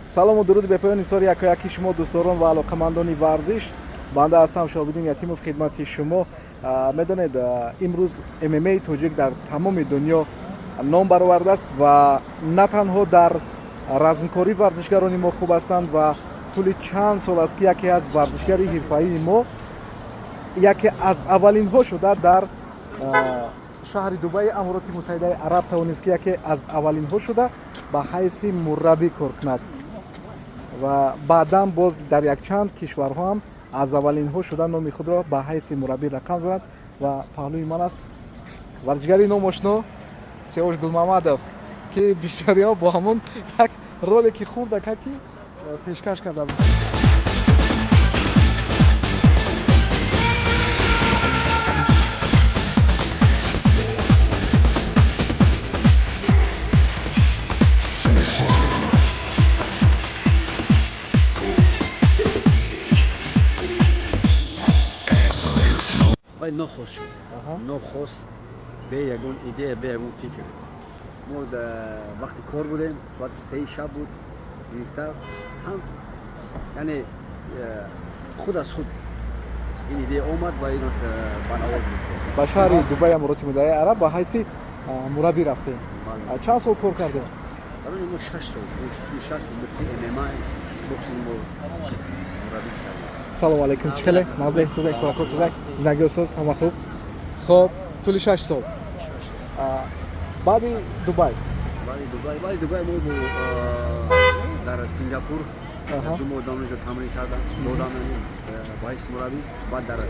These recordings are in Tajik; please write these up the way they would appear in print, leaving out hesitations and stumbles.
Салому дуруди бепоёни сори якояки шумо, дӯстдорон ва алоқамандони варзиш. Банда ҳастам Шоҳобиддин Ятимов, хидмати шумо. Медонед, имрӯз ММАи тоҷик дар тамоми дунё ном баровардааст ва на танҳо дар размкорӣ варзишгарони мо хуб ҳастанд ва тӯли чанд сол аст, ки яке аз варзишгари ҳирфаии мо яке аз аввалинҳо шуда дар шаҳри Дубаи Амороти Муттаҳидаи Араб тавонист, ки яке аз аввалинҳо шуда ба ҳайси мураббӣ кор кунад ва баъдан боз дар якчанд кишварҳо ҳам аз аввалинҳо шуда номи худро ба ҳайси мураббӣ рақам занад. Ва паҳлӯи ман аст варзишгари номошно Сиёвуш Гулмамадов, ки бисёриҳо бо ҳамон як ролики хурдака, ки пешкаш карда буд. Вай нохост шуд, нохост, бе ягон идея, бе ягон фикр. Мо вақти кор будем, соати 3 шаб буд, гирифта ҳам, яъне худ аз худ ин идея омад ва ино ба навор гирифтем. Ба шаҳри Дубаи Амороти Муттаҳидаи Араб ба ҳайси мураббӣ рафтем. Чанд сол кор кардем? Дар он мо 6 сол, 6 сол буд, ки ММА, боксинг мо мураббӣ кардем. Салому алайкум, чӣ хеле маззаи сӯзак, кӯракҳо сӯзак, зиндагиҳо соз, ҳама хуб. Хоб, тӯли 6 сол. Баъди Дубай? Баъди Дубай мо бо дар Сингапур 2 моҳ дар онҷо тамрин кардам, додам ба ҳайси мураббӣ. Баъд дар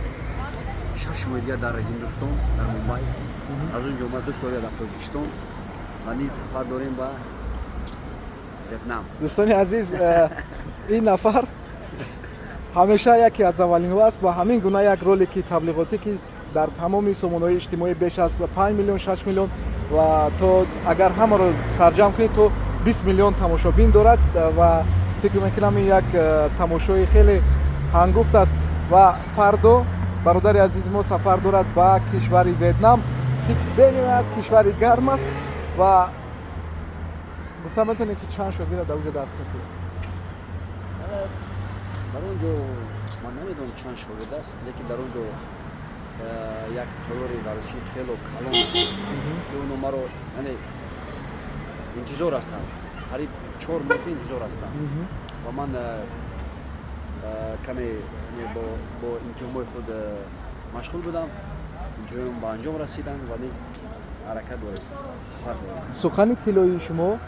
6 моҳи дигар дар Ҳиндустон, дар Мумбай. Аз он ҷо омад 2 соли дар Тоҷикистон ва низ сафар дорем ба Ветнам. Дӯстони азиз, ин нафар ҳамеша яке аз аввалинҳо аст ва ҳамин гуна як ролики таблиғотӣ, ки дар тамоми сомонаҳои иҷтимоӣ беш аз 5 миллион, 6 миллион ва то агар ҳамаро сарҷамъ кунед, то 20 миллион тамошобин дорад. Ва фикр мекунам, ин як тамошои хеле ҳангуфт аст. Ва фардо бародари азизи мо сафар дорад ба кишвари Ветнам, ки бениҳоят кишвари гарм аст. Ва гуфта метавонем, ки чанд шогирда дар оҷо дарс мекунед? Дар он ҷо ман намедонам, чанд шогирд аст, лекин дар он ҷо як толори варзишии хело калон аст, ки оно маро, яъне, интизор ҳастанд, қариб 4 моҳ интизор ҳастанд. Ва ман каме бо имтиҳонҳои худ машғул будам, имтиҳонам ба анҷом расиданд ва низ ҳаракат дорем, сафар дорем. Сухани тиллоии шумо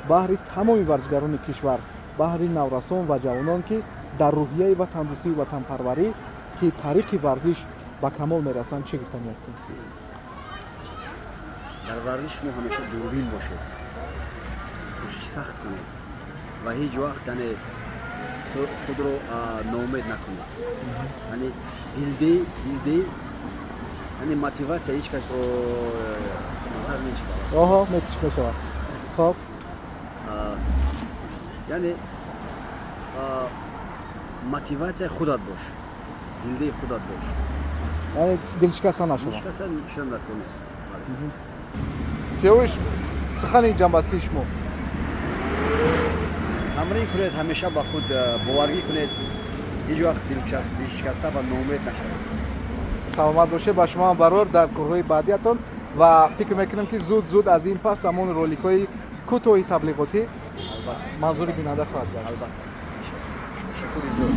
баҳри тамоми варзишгарони кишвар, баҳри наврасон ва ҷавонон, ки дар рӯҳияи ватандӯстию ватанпарварӣ, ки тариқи варзиш ба камол мерасанд, чӣ гуфтанӣ ҳастем? Дар варзиш шумо ҳамеша дурбин бошед, кӯшиши сахт кунед ва ҳеҷ вақт, яъне, худро ноумед накунед, яъне дилдеҳ, яъне мотиватсия ҳеҷ касро монтаж мешавад. Оҳо, мешавад, хоб. Яъне мотиватсия худат бош, дилдеҳи худат бош. Яъне дилшикаста нашавад. Дилшикаста шудан дар кор нест. Сиёвуш, сухани ҷамъбастии шумо? Тамрин кунед, ҳамеша ба худ боваргӣ кунед, ҳеҷ вақт дилшикаста ва ноумед нашавед. Саломат бошед, ба шумо ҳам барор дар корҳои баъдиятон. Ва фикр мекунам, ки зуд зуд аз ин пас ҳамон роликҳои кӯтоҳи таблиғотӣ манзури бинанда хоҳад гашт. Албатта, ташаккури зиёд.